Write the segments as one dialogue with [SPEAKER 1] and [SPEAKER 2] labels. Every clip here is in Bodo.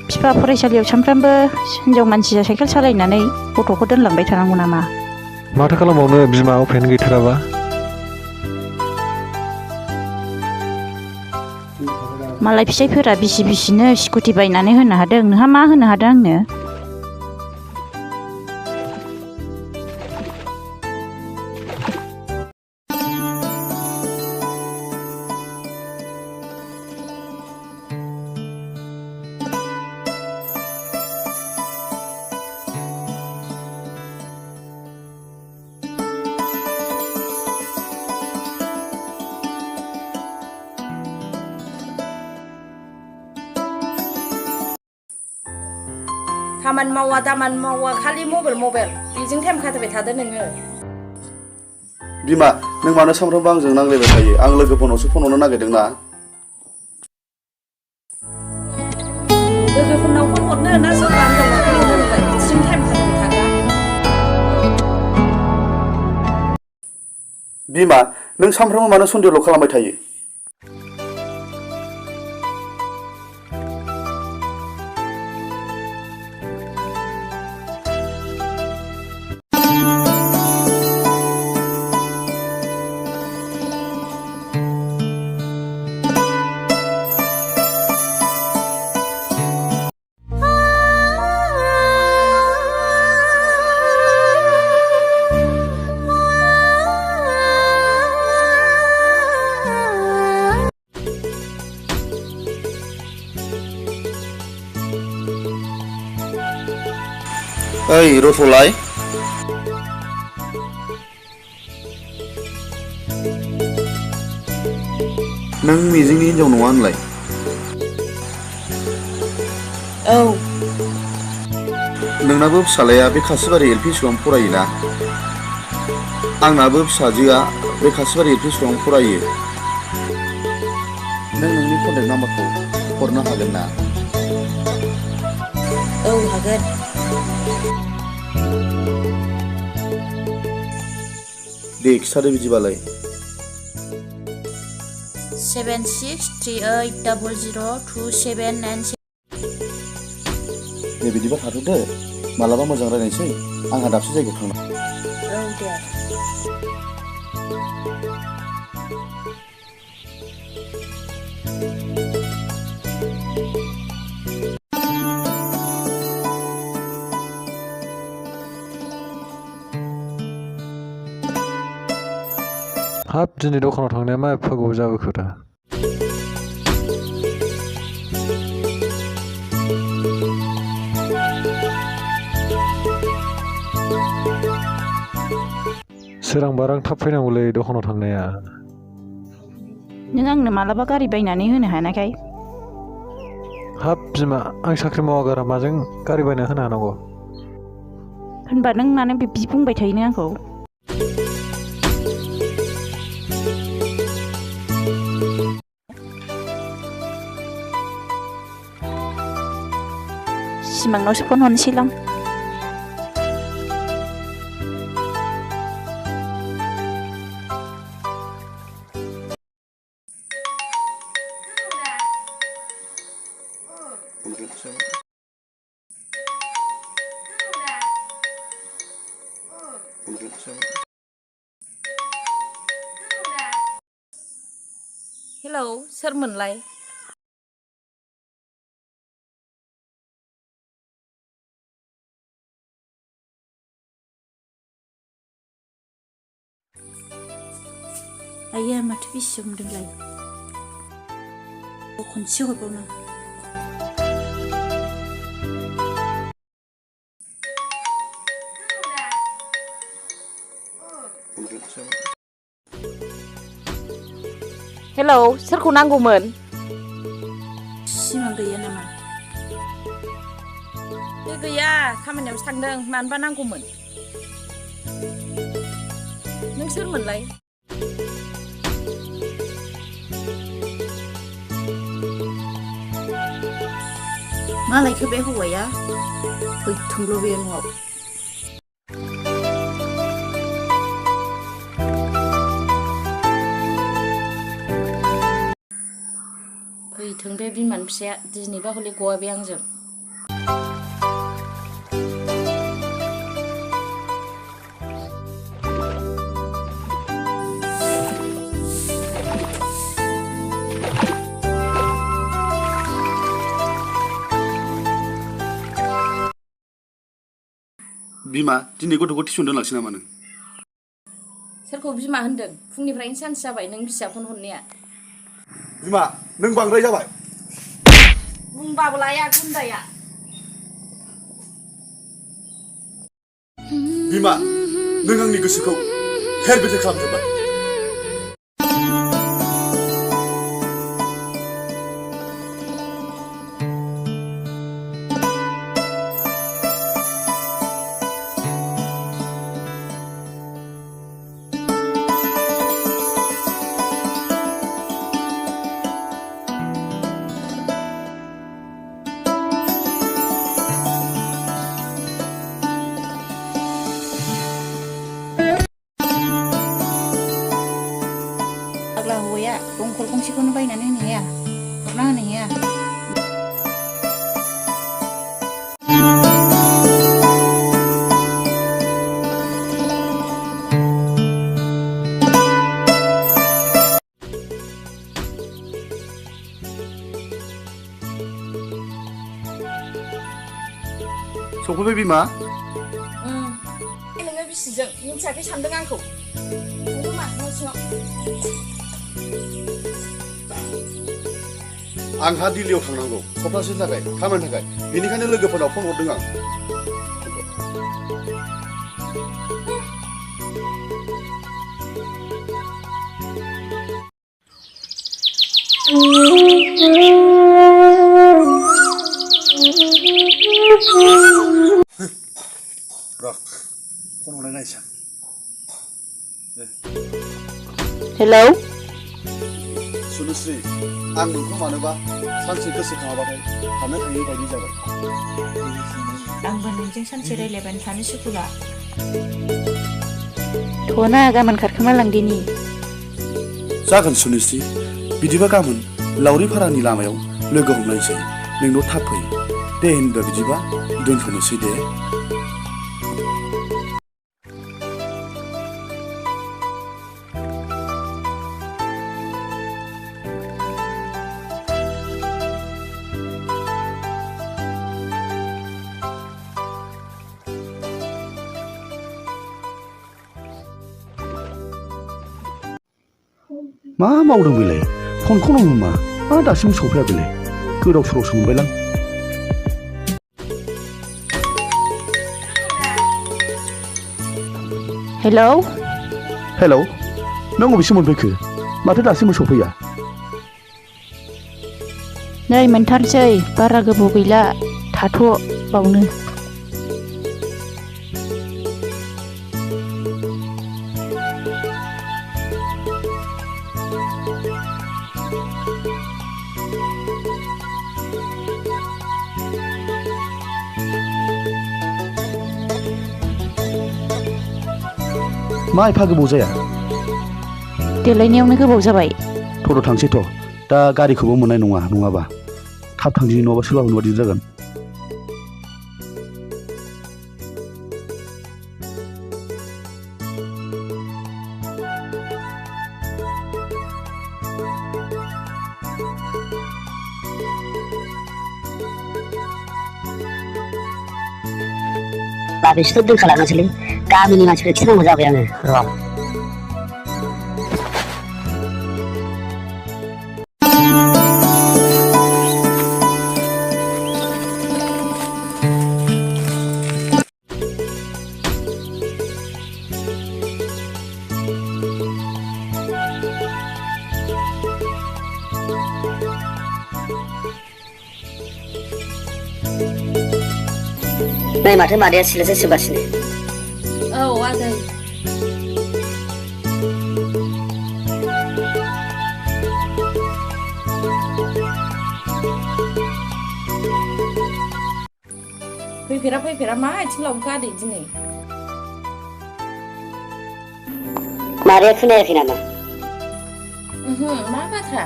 [SPEAKER 1] बिफा फरायसालियाव सानफ्रामबो हिनजाव मानसिया साइकेल सालायनानै गथ'खौ दोनलांबाय थानांगौ नामा?
[SPEAKER 2] माथो खालामबावनो बिमा उफायानो गैथाराबा।
[SPEAKER 1] मालाय फिसाइफोरा बिसिनो स्कुटि बायनानै होनो हादों, नोंहा मा होनो हादों आंनो?
[SPEAKER 3] खामानि मावा खालि मबाइल बेजों टाइम खाथायबाय थादो नोङो।
[SPEAKER 4] बिमा, नों मानो सामफ्रामबो आंजों नांलायबाय थायो? आं लोगोफोरनावसो फन हरनो नागिरदों ना।
[SPEAKER 3] लोगोफोरनाव फन हरनो ना सोरबा हिनजावनाव फन हरनो नोंलाय? बिदिजों टाइम खाथायबाय थाग्रा।
[SPEAKER 4] बिमा, नों सामफ्रामबो मानो सन्देहल' खालामबाय थायो? ओइ रथ'लाय, नों मिजिंनि हिनजाव नङा होनलाय?
[SPEAKER 3] औ।
[SPEAKER 4] नोंनाबो फिसालाया बे खासिबारि एल.पि. स्कुलावनो फरायोना? आंनाबो फिसाजोआ बे खासिबारि एल.पि. स्कुलावनो फरायो। नों नोंनि कन्टेक्ट नाम्बारखौ हरनो हागोन ना?
[SPEAKER 3] औ हागोन।
[SPEAKER 4] दे खिथादो बिदिबालाय।
[SPEAKER 3] 7638002797।
[SPEAKER 4] दे बिदिबा थाथ'दो, मालाबा मोजां रायज्लायनोसै। आंहा दाबसे जायगायाव थांनो।
[SPEAKER 3] औ दे।
[SPEAKER 2] हाब दिनै दखानाव थांनाया मा एफा गोबाव जाबोखो दा? सोरां बारां थाब फैनांगौलै दखानाव थांनाया।
[SPEAKER 1] नों आंनो मालाबा गारि बायनानै होनो हानायखाय?
[SPEAKER 2] हाब बिमा, आं साख्रि मावा गारा माजों गारि बायना होनो हानांगौ?
[SPEAKER 1] होनबा नों मानो बिदि बुंबाय थायो नों आंखौ? सिमांनावसो फन हरनोसैलां।
[SPEAKER 3] हेलौ, सोरमोनलाय?
[SPEAKER 1] आइया माथो बेसे हमदोंलाय? खनसे हरबावनो।
[SPEAKER 3] हेलौ, सोरखौ नांगौमोन?
[SPEAKER 1] सिमां गैया नामा?
[SPEAKER 3] बे गैया, खामानियावसो थांदों। मानोबा नांगौमोन? नों सोरमोनलाय?
[SPEAKER 1] मा लायखो बे हौवाया? फैथोंल' बे न'आव।
[SPEAKER 3] फैथों बे बिमानि फिसाया, दिनैबा हले गवा बे आंजों।
[SPEAKER 4] बिमा दिनै गथ'खौ टिउसन दोनलांसै नामा नों?
[SPEAKER 3] सोरखौ बिमा होनदों? फुंनिफ्रायनो सानसे जाबाय नों बिसिया फन हरनाया।
[SPEAKER 4] बिमा नों बांद्राय जाबाय।
[SPEAKER 3] बुंबाबो लाया गुन्दाया।
[SPEAKER 4] बिमा नों आंनि गोसोखौ हेर बेथेर खालामजोब्बाय।
[SPEAKER 1] फाग्ला हौवाया दंखल गंसेखौनो बायनानै होनो हाया, हरना होनो हाया।
[SPEAKER 4] सफैबाय बिमा?
[SPEAKER 3] नोङो बिसिजों मिन्थियाखै सानदों आंखौ। नोङो मा न' सिङाव?
[SPEAKER 4] आंहा दिल्लीयाव थांनांगौ सप्तासेनि थाखाय खामानिनि थाखाय बेनिखायनो लोगोफोरनाव फन हरदों आं। र' फन हरनाय नायसां।
[SPEAKER 1] हेलौ
[SPEAKER 4] सुनुश्री आं नोंखौ मानोबा सानसे गोसोखाङाबाथाय थानो हायै बायदि जाबाय।
[SPEAKER 1] आंबो नोंजों सानसे रायज्लायबानो थानो सुखुला। थ'ना गाबोन खारखोमा लांदिनि।
[SPEAKER 4] जागोन सुनुश्री बिदिबा गाबोन लावरिपारानि लामायाव लोगो हमलायनोसै। नोंनाव थाब फै दे होनबा बिदिबा दोनथ'नोसै दे। मा मावदों बेलाय? फनखौनो हमा मा दासिम सफैया बेलाय? गोदाव सोरावसो मोनबायलां।
[SPEAKER 1] हेलौ
[SPEAKER 4] हेलौ नों अबेसिम मोनफैखो? माथो दासिमबो सफैया?
[SPEAKER 1] नै मोनथारसै, बारा गोबाव गैला, थाथ' बावनो।
[SPEAKER 4] मा एफा गोबाव जाया?
[SPEAKER 1] देलायनायावनो गोबाव जाबाय।
[SPEAKER 4] थ'र' थांसै थ', दा गारिखौबो मोननाय नङा नङाबा। थाब थांदिनि नङाबा सोलाबनो बादि जागोन।
[SPEAKER 5] बिसोर दोनखालांनोसैलै गामिनि मानसिफोर खिथानांगौ जाबाय आङो। नै माथो मादैया सिलासो सिबगासिनो।
[SPEAKER 3] औ आदै। फैफेरा मा आथिं लाबोखो आदै दिनै?
[SPEAKER 5] मादैया खोनायाखै नामा?
[SPEAKER 3] मा बाथ्रा?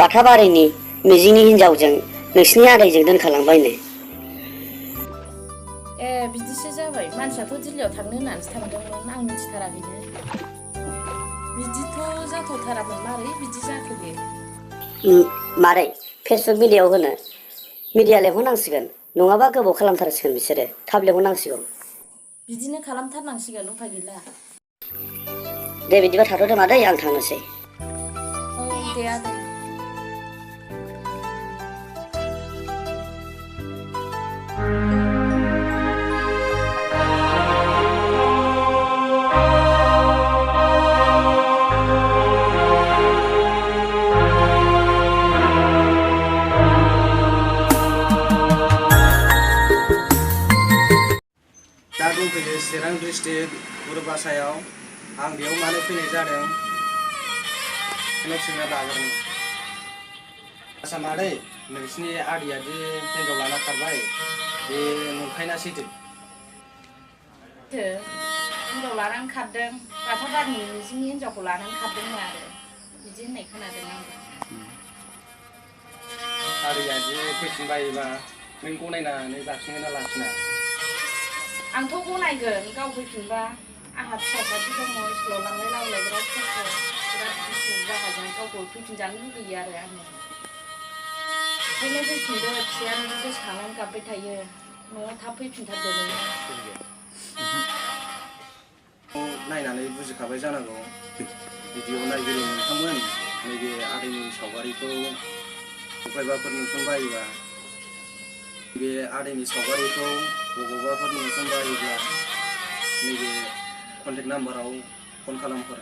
[SPEAKER 5] बाथाबारिनि मिजिंनि हिनजावजों नोंसिनि आदैजों दोनखालांबायनो।
[SPEAKER 3] ए बिदिसो जाबाय मानसियाथ' दिल्लीयाव थांनो होननानैसो थांदोंमोन आं मिथिथाराखैनो बिदिथ' जाथ'थारामोन मारै बिदि जाखो बे
[SPEAKER 5] मारै फेसबुक मिडियायाव होनो मिडिया लेंहरनांसिगोन नङाबा गोबाव खालामथारसिगोन बिसोरो थाब लेंहरनांसिगौ
[SPEAKER 3] बिदिनो खालामथारनांसिगोन उफाय गैला
[SPEAKER 5] दे बिदिबा थाथ'दो मादै आं थांनोसै
[SPEAKER 3] औ दे आदै
[SPEAKER 6] दा दंफैयो चिरां डिस्ट्रिक्ट गुरुबासायाव आं बेयाव मानो फैनाय जादों सोंना लाग्रोनो आसा मादै नोंसिनि आदैया जे हिन्जाव लाना खारबाय बे नंखायना सैथो
[SPEAKER 3] हिन्जाव लानानै खारदों बाथाबारिनि मिजिंनि हिन्जावखौ लानानै खारदोंनो आरो बिदि होननाय खोनादों आंबो
[SPEAKER 6] आदैया जे फैफिनबायोबा नों गनायनानै लाखिनो ना लाखिना
[SPEAKER 3] आंथ' गनायगोन गाव फैफिनबा आंहा फिसाफ्राबो दङ स्कुलाव लांलाय लाबोलाय बिराद खस्थ' बिराद दुखु जाखाजों गावखौ फैफिनजानो लुगैयो आरो आङो ओंखायनो फैफिनदो फिसायानो गोसोखांनानै गाबबाय थायो न'आव थाब फैफिनथारदो नोङो
[SPEAKER 6] नायनानै बुजिखाबाय जानांगौ भिडिअ नायगिरि नोंथांमोन नैबे आदैनि सावगारिखौ बबेबाफोर नुसनबायोबा बे आदैनि सावगारिखौ बबावबाफोर नुसनबायोब्ला नैबे कन्टेक्ट नाम्बाराव फन खालामहर